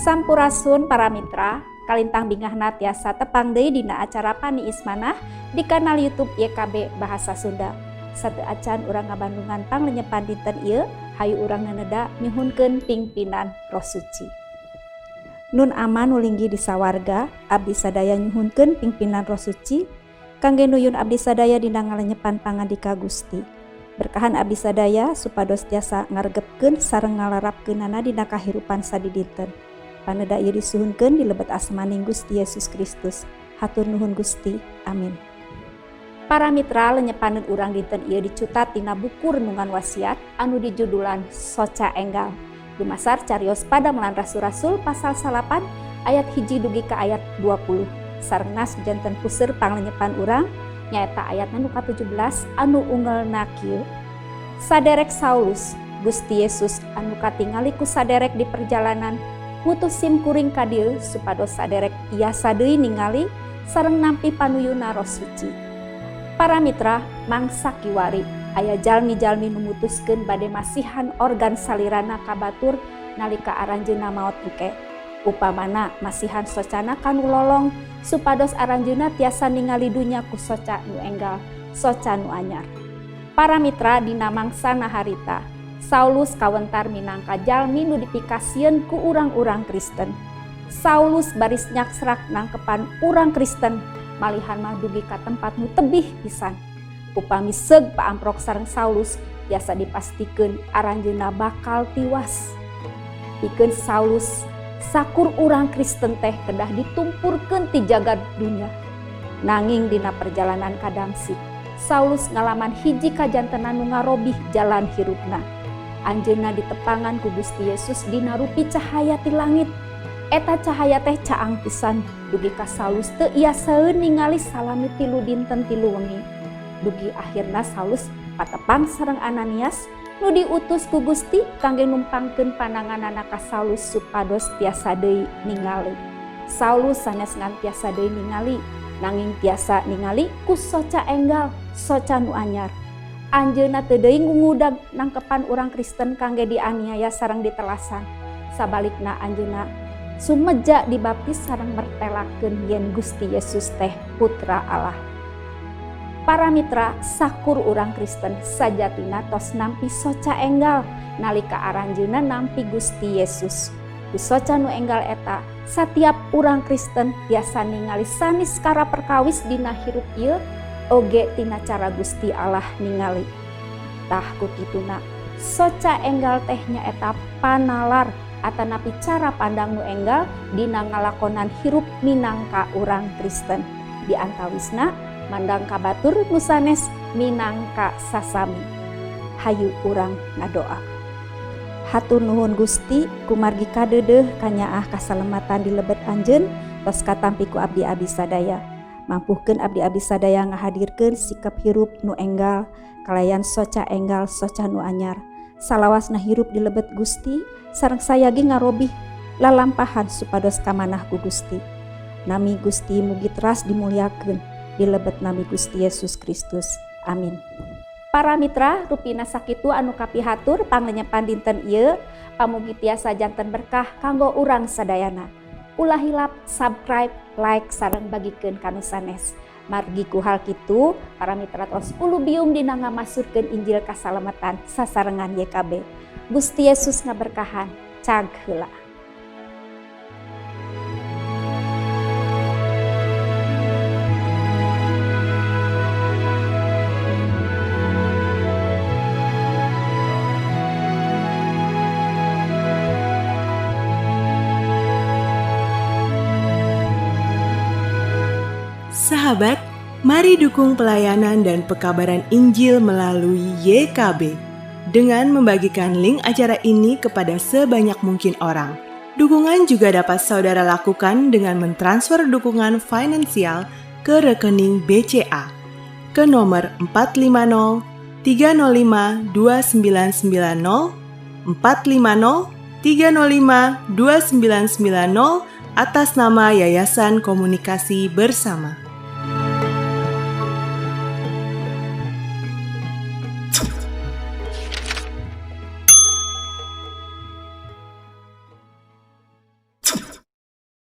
Sampurasun para mitra, kalintang bingahna tiasa tepang deui dina acara Paniis Manah di kanal YouTube YKB Bahasa Sunda. Sateuacan urang ngabandungan panglenyepan dinten ieu, hayu urang naneda nyuhunkeun pingpinan Roh Suci. Nun Ama nu linggih di sawarga, abdi sadaya nyuhunkeun pingpinan Roh Suci kangge nuyun abdi sadaya dina ngalenyepan pangandika Gusti. Berkahan abdi sadaya supados tiasa ngaregepkeun sareng ngalarapkeunana dina kahirupan sadidinten. Paneda ieu disuhunkeun di lebet asmaning Gusti Yesus Kristus. Hatur nuhun Gusti. Amin. Para mitra, lenyepaneun urang dinten ieu dicutat tina buku Renungan Wasiat anu dijudulan Soca Enggal. Dumasar carios Padamelan Rasul-Rasul pasal 9 ayat 1 dugi ka ayat 20. Sareng nas janten puseur panglenyepan urang nyaeta ayatna nu ka-17 anu unggelna kieu. Saderek Saulus, Gusti Yesus anu katingali ku saderek di perjalanan ngutus sim kuring ka dieu supados saderek tiasa deui ningali sareng nampi panuyuna Roh Suci. Para mitra, mangsa kiwari aya jalmi-jalmi nu mutuskeun bade masihan organ salirana ka batur nalika aranjeunna maot engke. Upamana masihan socana kanu lolong supados aranjeunna tiasa ningali dunya ku soca nu enggal, soca nu anyar. Para mitra, dina mangsana harita Saulus kawentar minangka jalmi nu dipikasieun ku urang-urang Kristen. Saulus baris nyaksrak nangkepan urang Kristen, malihan mah dugi ka tempat nu tebih pisan. Upami seug paamprok sareng Saulus, biasa dipastikeun aranjeunna bakal tiwas. Pikeun Saulus, sakur urang Kristen teh kedah ditumpurkeun ti jagad dunya. Nanging dina perjalanan ka Damsik, Saulus ngalaman hiji kajantenan nu ngarobih jalan hirupna. Anjeunna ditepangan ku Gusti Yesus dina rupi cahaya ti langit. Eta cahaya teh caang pisan dugi ka Saulus teu iasaeun ningali salami 3 dinten 3 wengi. Dugi akhirna Saulus patepang sareng Ananias nu diutus ku Gusti kangge numpangkeun pananganana ka Saulus supados tiasa deui ningali. Saulus sanes ngan tiasa deui ningali, nanging tiasa ningali ku soca enggal, soca nu anyar. Anjeunna teu deui ngudag nangkepan urang Kristen kangge dianiaya sareng ditelasan. Sabalikna anjeunna sumeja dibaptis sareng mertelakeun yen Gusti Yesus teh Putra Allah. Para mitra, sakur urang Kristen sajatina tos nampi soca enggal nalika aranjeunna nampi Gusti Yesus. Ku soca nu enggal eta, satiap urang Kristen tiasa ningali sanes kara perkawis dina hirup ieu oge tina cara Gusti Allah ningali. Tah ku kituna, soca enggal teh nyaeta panalar atanapi cara pandang nu enggal dina ngalakonan hirup minangka urang Kristen. Di antawisna mandang ka batur nu sanes minangka sasami. Hayu urang ngadoa. Hatur nuhun Gusti kumargi kadeudeuh kanyaah kasalamatan di lebet anjeun tos katampi ku abdi-abdi sadaya. Mampuhkeun abdi-abdi sadaya ngahadirkeun sikap hirup nu enggal kalayan soca enggal, soca nu anyar. Salawasna hirup di lebet Gusti sareng sayagi ngarobih lalampahan supados kamanah ku Gusti. Nami Gusti mugi teras dimuliakeun di lebet nami Gusti Yesus Kristus. Amin. Para mitra, rupina sakitu anu kapihatur panglenyepan dinten ieu, pamugi tiasa janten berkah kanggo urang sadayana. Ulah hilap subscribe, like, sareng bagikeun ka nu sanes. Margi ku hal kitu, para mitra tos ulubiung dina ngamasurkeun Injil kasalamatan sasarengan YKB. Gusti Yesus ngaberkahan, cag heula. Sahabat, mari dukung pelayanan dan pekabaran Injil melalui YKB dengan membagikan link acara ini kepada sebanyak mungkin orang. Dukungan juga dapat saudara lakukan dengan mentransfer dukungan finansial ke rekening BCA ke nomor 450 305 2990 450 305 2990 atas nama Yayasan Komunikasi Bersama.